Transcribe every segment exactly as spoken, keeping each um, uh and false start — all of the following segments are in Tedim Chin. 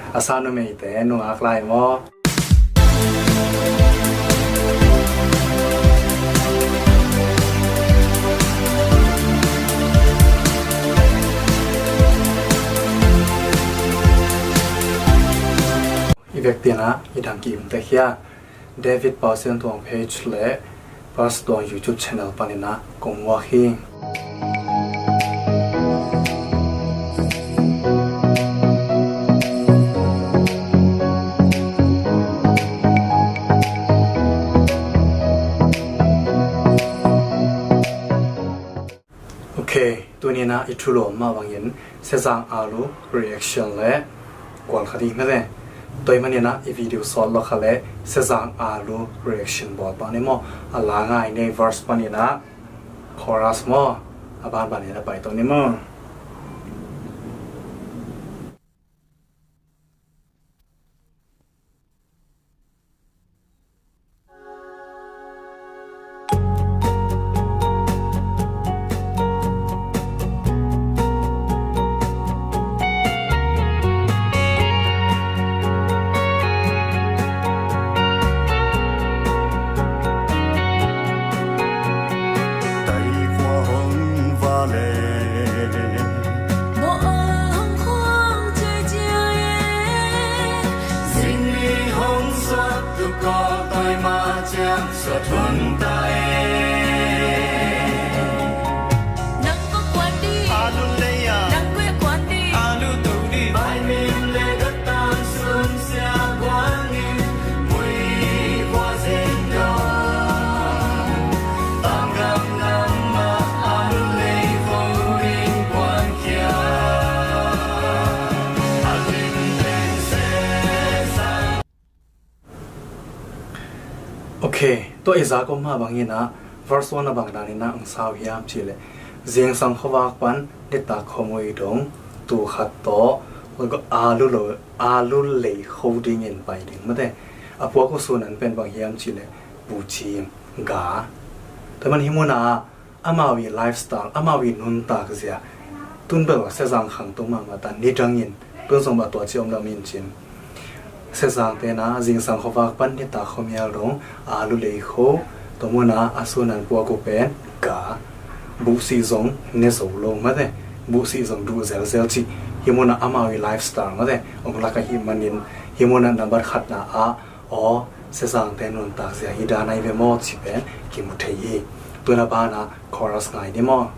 A sa numeite nungak lai maw? I vekpi-in ah i dang ki-im tek hi a, David Pau Sian Tuang page le Pau Sian Tuang YouTube channel panin ah kong muak hi. Ok, tuni-in ah i thu lawm mah bangin Sezang Alu reaction le kual kha ding hi mate. Tua ahih manin ah i video sawt lua kha leh Sezang Alu reaction bawl pah ni maw? A la ngai ni, verse panin ah chorus maw? A banbanin ah pai to ni maw? Ok, tua i zak om mah bangin ah verse one a bang danin ah ang sau hiam cih leh, zingsang khuavak pan nitak khuamui dong tuu khat tawh alu lo, alu lei kho dingin pai ding mate. A puak uh sun an pen bang hiam cih leh bucim, ga. Tua man hih munah amau i lifestyle, amau i nuntak zia, tun bel Sezang khangtung mahmah ta, nidangin tun zong bel tua ci om lo min cin. Sezangte na zingsang khuavak pan nitak khuamial dong alu lei kho, tua munah a sun an puak uh pen ga, buhsih zong ne zo lo mate, buhsih zong duh zelzel cih. Hih munah amau i lifestyle mate ong lak ahih manin hih munah nambat khatna ah aw, Sezangte nuntak zia hi dan ahi ve maw cih pen kimu thei hi. Tun a banah chorus ngai ni maw?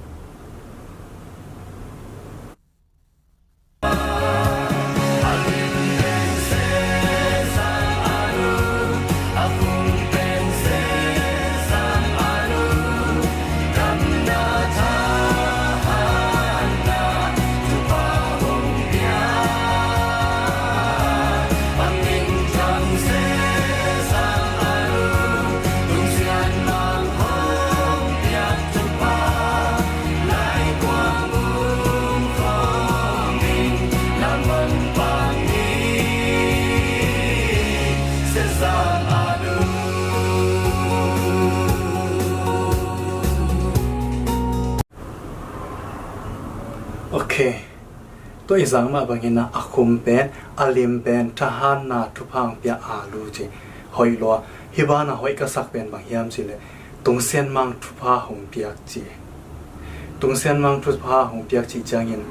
Ok. Tua i zak mah bangin ah a khum pen, a lim pen, thahatna thupha hong pia alu ci. Hoih lua. Hih banah hoih ka sak pen bang hiam cih leh, tungsian mang thupha hong piak ci. Tungsian mang thupha hong piak cih ciangin,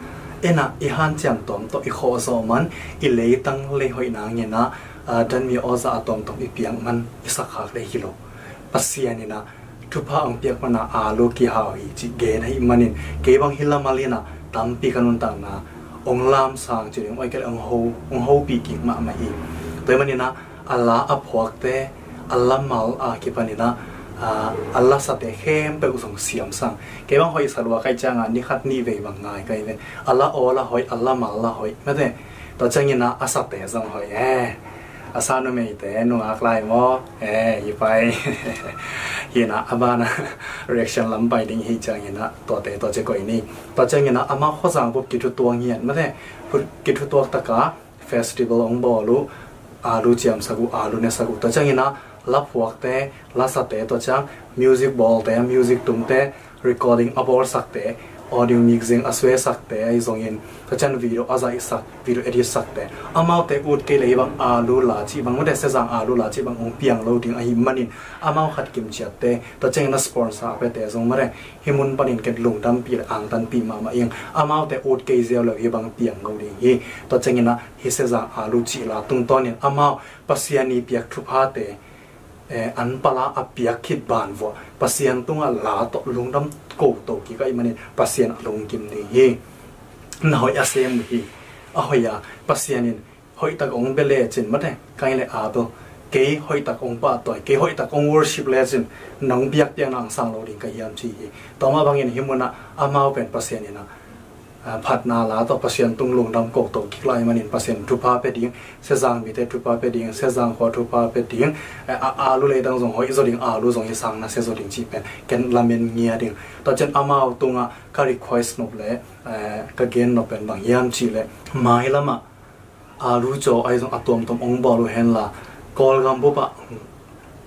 en ah i hanciam tawm tawh i khawh zawh man, i leitang lei hoih nangin ah, a, dan mi awza a tawmtawm i piak man i sak khak lei hi lo. Pasian in ah thupha hong piak mana alu kihau hi cih gen ahih manin, kei bang hi lamal in ah tampi ka nuntakna hong lamsang ci ding, oi kei leh hong ho, hong hopih kik mahmah hi. Tua ahih manin ah a la a phuakte, a lamal a kipanin ah, a, a lasate khempeuh zong siamsang. Kei bang hoih sa lua ka hih ciangah ni khat nih vei bang ngai ka hi ve. A la aw la hoih, a lamal la hoih mate. Tua ciangin ah a sate zong hoih e. A sa numeite nungak lai maw? Eh, hi pai. Hi-in ah a banah reaction lam pai ding hi ciangin ah tuate tua ci koih ni. Tua ciangin ah amau khuazang bup kithutuang hian mate, kithutuak taka festival hong bawl uh, alu ciamsak uh, alu nesak uh. Tua ciangin ah la phuakte, la sate, tua ciang music bawlte, music tungte, recording a bawlsakte, audio mixing a suaisakte ahi zongin, tua ciang video a zaihsak, video edit sakte, amaute ut kei le hih bang alu la cih bang, mate, Sezang alu la cih bang hong piang lo ding ahih manin, amau khat kimciatte, tua ciangin a sponsor a piate zong, mate, hih mun panin ken lungdampih le angtanpih mahmah ing. Amaute ut kei ziau le hih bang piang lo ding hi. Tua ciangin ah hih Sezang alu cih la tungtawnin amau Pasian i piak thuphate, eh, an pala a piak khit ban vuah Pasian tungah la tawh lungdam ko to kik ahih manin Pasian a lungkim ding hi. Na hoih a sem uh hi. A hoih a, Pasian in hoihtak ong bia lecin, mate, Kain le Abel, kei hoihtak ong pahtawi, kei hoihtak ong worship lecin, nang biakpiakna ang sang lo ding ka hiam, ci hi. Tua mah bangin hih munah amau pen Pasian in ah, ah, phatna la tawh Pasian tung lungdam ko to kik lai manin Pasian thupha pia ding, Sezang mite thupha pia ding, Sezang khua thupha pia ding, eh, a, alu leitang zong hoih zaw ding, alu zong hi sang nasia zaw ding cih pen ken lamen ngia ding. Tua ciang amau tungah ka request nop le, eh, ka gen nop pen bang hiam cih le, mailamah alu caw ahi zong a tuamtuam ong bawl uh henla, Kawlgam bup ah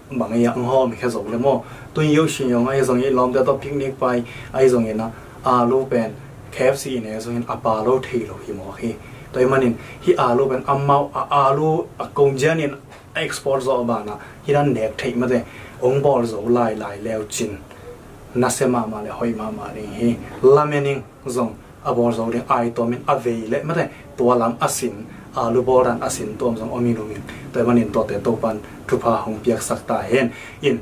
bang ei ah ong hawm khia zo le maw. Tun yo shin yong ahi zongin lawmte tawh picnic pai ahi zongin ah, alu pen K F C in ei zongin a pa lo thei lo hi mawk hi. Tua ahih manin hih alu pen amau a alu a kong zianin a export zawh banah hih dan nek theih mate ong bawl zo lailai leu cin nasia mahmah le hoih mahmah ding hi. Lamen ing zong a bawl zo ding, ai tuamin a vei le mate tua lam a sin, alu bawl dan a sin tuam zong om in um in. Tua ahih manin tuate Topan thupha hong piaksak ta hen. In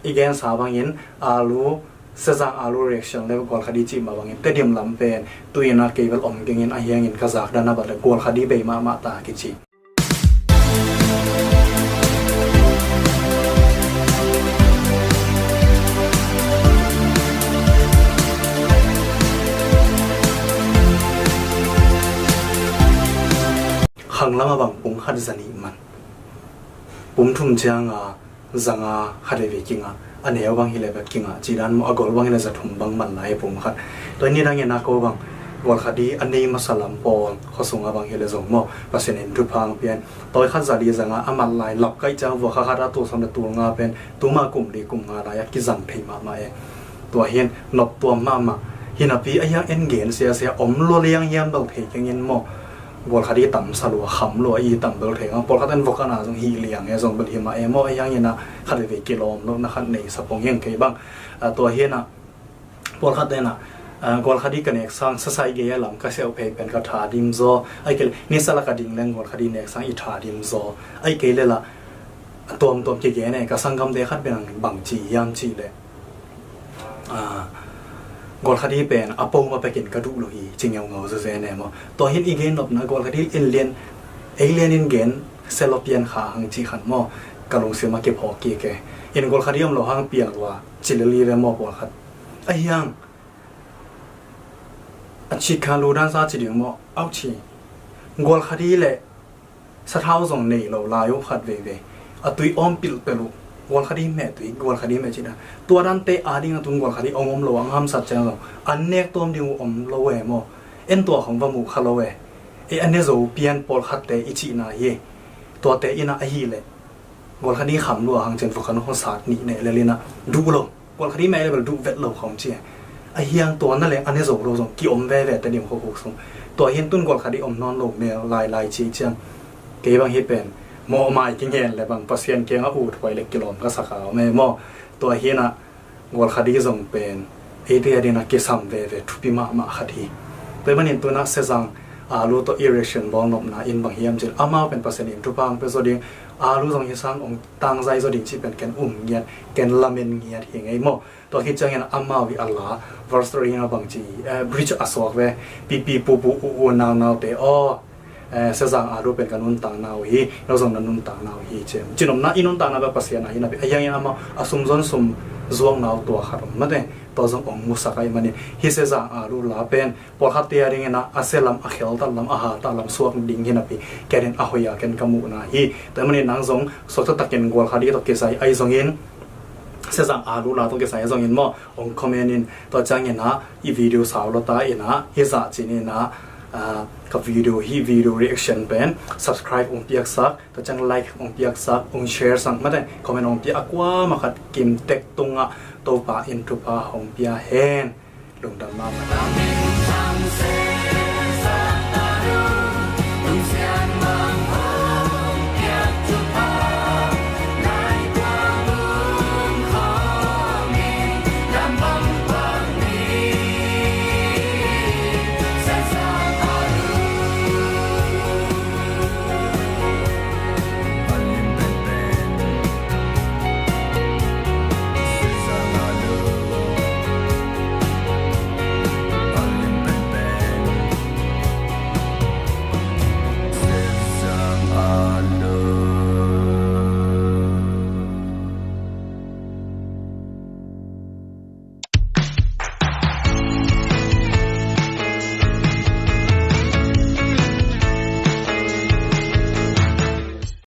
i gensa bangin alu, Sezang alu reaction le Gualkhadi cih mah bangin Tedim lam pen tu-in ah kei bel om keng in, ahi hangin ka zak dan a bat le Gualkhadi bei mahmah ta kici. Khanglam a bang pum khat za nih man, pum thum ciang a za nga khat veivei kingah, a neu bang hi le bek kingah, cih dan maw, a gol bang hi le za thum bang man lai hi pum khat. Tua hi ni dangin a ko bang Gualkhadi a nei masa lam pawl khua sungah bang hi le zong maw, Pasian in thupha hong pia in, tawi khat za li za nga a mat lai lap kaih ciang vua kha khat a tul sawm le tul nga pen tuma kum li kum nga lai a kizang thei mahmah e. Tua hi in noptuam mahmah hi napi, ahi hang en gen siasia om lua liang hiam bel thei keng in maw, Gualkhadi tam sa lua, kham lua, i tam bel thei ngang. Pawlkhat in vok a na zong hi liang e, zong bel hi mah e maw, ahi hangin ah khat veivei kilawm lohna khat nei sa pong hi ing kei bang. Ah, tua hi in ah pawlkhat in ah, ah, Gualkhadi ka nek sang, Sasaih gei a lam ka siauh phei pen ka tha dim zaw, ahih kei le nisa la ka ding leng Gualkhadi nek sang i tha dim zaw, ahih kei le lah a tuamtuam kigen e, ka sanggamte khat bang bang ci hiam cih leh, ah, Gualkhadi pen a poma pekin ka duh lo hi, ci ngeungau zezen e maw. Tua hi in i gen nopna Gualkhadi in lian, ei lian in gen sia lo pian kha hang cih khat maw, ka lungsim a kiphawk kik e. In Gualkhadi om lo hang piang lua ci le li ve maw pawlkhat. Ahi hang a cik kha lu dan sa ci ding maw, au ci. Gualkhadi le sathau zong nei lo lai uh khat veivei. A tui awm pilpel uh. Gualkhadi meh tui, Gualkhadi meh cih dan. Tua dante a ding a tun Gualkhadi ong om lo, ang hamsat ciang zong an nek tuam ding uh om lo e maw. En tua khong va muh kha lo e. E, a ne zo pian pawlkhatte i cihna hi e. Tuate in ah ahih leh Gualkhadi kham lua hang cin vok khan hong sat nih neh lel in ah duh lo. Gualkhadi meh le bel duh vet lo khong ci e. Ahi hang tua na leng a ne zo lo zong ki om veve Tedim khua khuk sung. Tua hi in tun Gualkhadi om nawn lo mel lailai ci ciang, kei bang hi pen mawhmai kingen le bang Pasian kiangah ut huai le kilawm ka sak a om e maw. Tua hi in ah Gualkhadi zong pen eite a ding a kisam veve thupi mahmah khat hi. Tua ahih manin tun ah Sezang alu tawh i reaction bawl nopna in bang hiam cin, amau pen Pasian in thupha hong pia zaw ding, alu zong hi sang ong tangzai zaw ding cih pen ken um ngiat, ken lamen ngiat hi ngei maw. Tua khit ciangin amau hi a la, verse three in a bang ci, eh, bridge a suak ve, pipi pupu u u nau nau te aw, eh, Sezang alu pen ka nuntakna uh hi, no zong na nuntakna uh hi ci. Cinopna i nuntakna bek Pasian a hi napi, ahi hangin amau a sum zon sum zuakna uh tua khat om mate, tua zong ong musak ahih manin, hih Sezang alu la pen pawlkhatte a dingin ah a sia lam, a kheltat lam, a haltat lam suak ding hi napi, ken in a hoih a ken ka muhna hi. Tua ahih manin nang zong suakta takin Gualkhadi tawh kisai ahi zongin, Sezang alu la tawh kisai ahi zongin maw, ong comment in. Tua ciangin ah i video sau lo ta in ah, hih zah cin in ah, ah, ka video, hih video reaction pen subscribe ong piaksak, tua ciang like ong piaksak, ong share sak mate, comment ong pia, a kuamah khat kim tek tungah Topa in thupha hong pia hen. Lungdam mahmah.